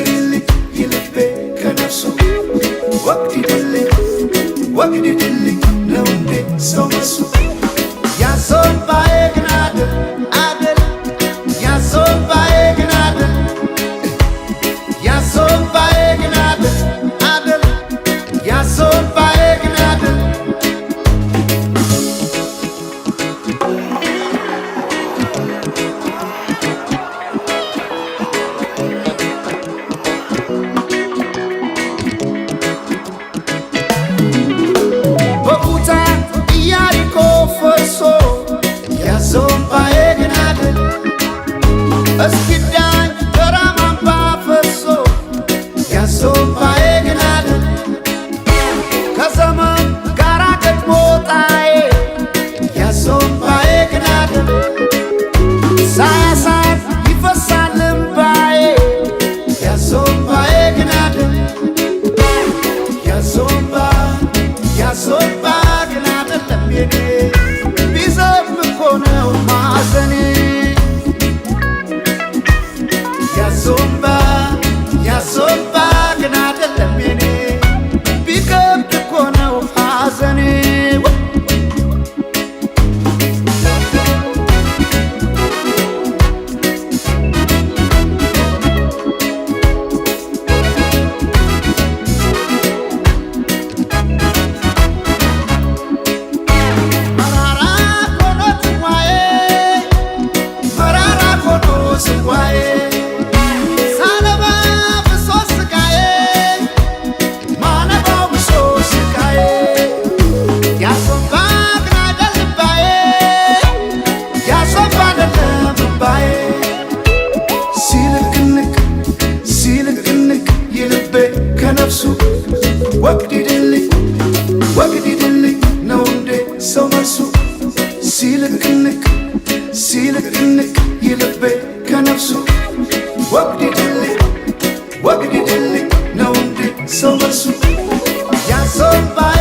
ሲልክ የልቤ ከነፍሱ ወግዲድልኝ ወግዲድልኝ ነው እንዴ ሰው መልሱ? ያዞ እምባዬ ግን አደል አደል፣ ያዞ እምባዬ ግን አደል፣ ያዞ እምባዬ ግን አደል አደል፣ ያዞ እምባዬ ግን አደል። በኩታ ኢያሪኮ ፈርሶ፣ ያዞ እምባዬ ግን አደል፣ እስኪዳኝ በራማ አምባ ፈሶ፣ ያዞ እምባዬ ግን አደል። ከዘመን ጋራ ገጥሞ ጣዬ፣ ያዞ እምባዬ ግን አደል፣ ሳያሳር ይፈሳል እምባዬ፣ ያዞ እምባዬ ግን አደል። ያዞ እምባ፣ ያዞ እምባ ግን አደለም የኔ፣ ቢዘም እኮ ነው ማዘኔ። ያዞ እምባ፣ ያዞ እምባ ግን አደለም የኔ፣ ቢከብድ እኮ ነው ሐዘኔ። መራራ ኮኖ ጽዋዬ፣ መራራ ኮኖ ጽዋዬ፣ ሳነባ ብሶ ስቃዬ፣ ማነባው ብሶ ስቃዬ፣ ያዞ እምባ ግን አይደል እምባዬ፣ ያዞ እምባ አይደለም እምባዬ። ሲልክንክ ሲልክንክ የልቤ ከነፍሱ ወግዲድልኝ ወግዲድልኝ ነው እንዴ ሰው መልሱ? ሲልክንክ ሲልክንክ የልቤ ከነፍሱ ወግዲድልኝ ወግዲድልኝ ነው እንዴ ሰው መልሱ? ያዞ እምባዬ